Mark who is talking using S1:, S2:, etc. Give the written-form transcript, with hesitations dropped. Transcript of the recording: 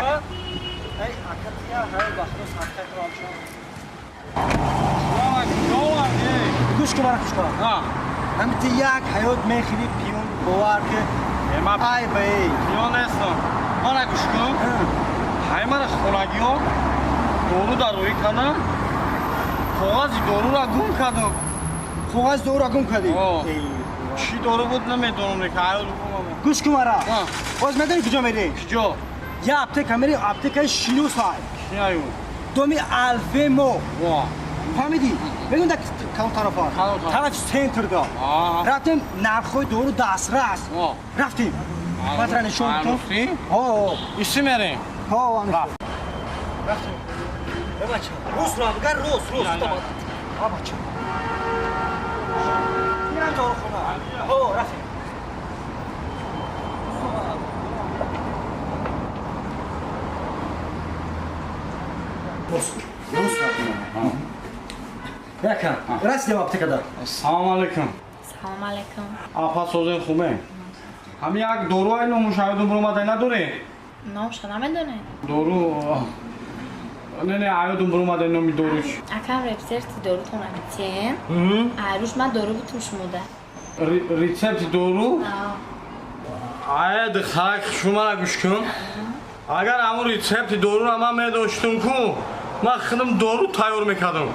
S1: Эй, ака тия, ҳай бахто садқа кунам. Гӯш кун мара, гӯш кун. Ҳами ти як ҳаёт мехӯри пиён, бовар ки ай ба эй.
S2: Пиён нестам. Мара гӯш кун. Ҳай мара хонагиҳо дору дар рӯӣ кардам. Коғази дорура гум кардам.
S1: Коғази дорура гум кардӣ?
S2: Чӣ дору буд намедонам, ки ҳаёт
S1: Гӯш кун мара. Боз медонӣ куҷо мерӣ?
S2: Куҷо?
S1: Я аптека мерӣ, аптекаи шиносай.
S2: Кияю?
S1: Доми Алфемо. Фаҳмидӣ? Медонӣ дар кадом тарафа? Тарафи центрда. Рафтем, нархҳои дору дастрас. Рафтем. Ман нишон кун.
S2: Иси мерем.
S1: Рафтем. Бача, рӯз ра, бигар рӯз, рӯз. А бача. Мирам дорухона. Ҳо, рафтем. Яка, расидем аптекада.
S2: Салом алейкум.
S3: Салом алейкум.
S2: Апа, созен, хубе? Ҳами як дору ай номуш ҳаётум буромадай надорӣ?
S3: Номша намедонед?
S2: Дору не, не, ҳаётум буромадай номи доруш.
S3: Акам, рецепти дорутон амитием. Айрӯз ман дору бутум шумода.
S2: Рецепти дору? Ай, дихак, шумара гӯш кун. Агар ҳамун рецепти дорура ман медоштум ку, ман худам дору тайёр мекардам.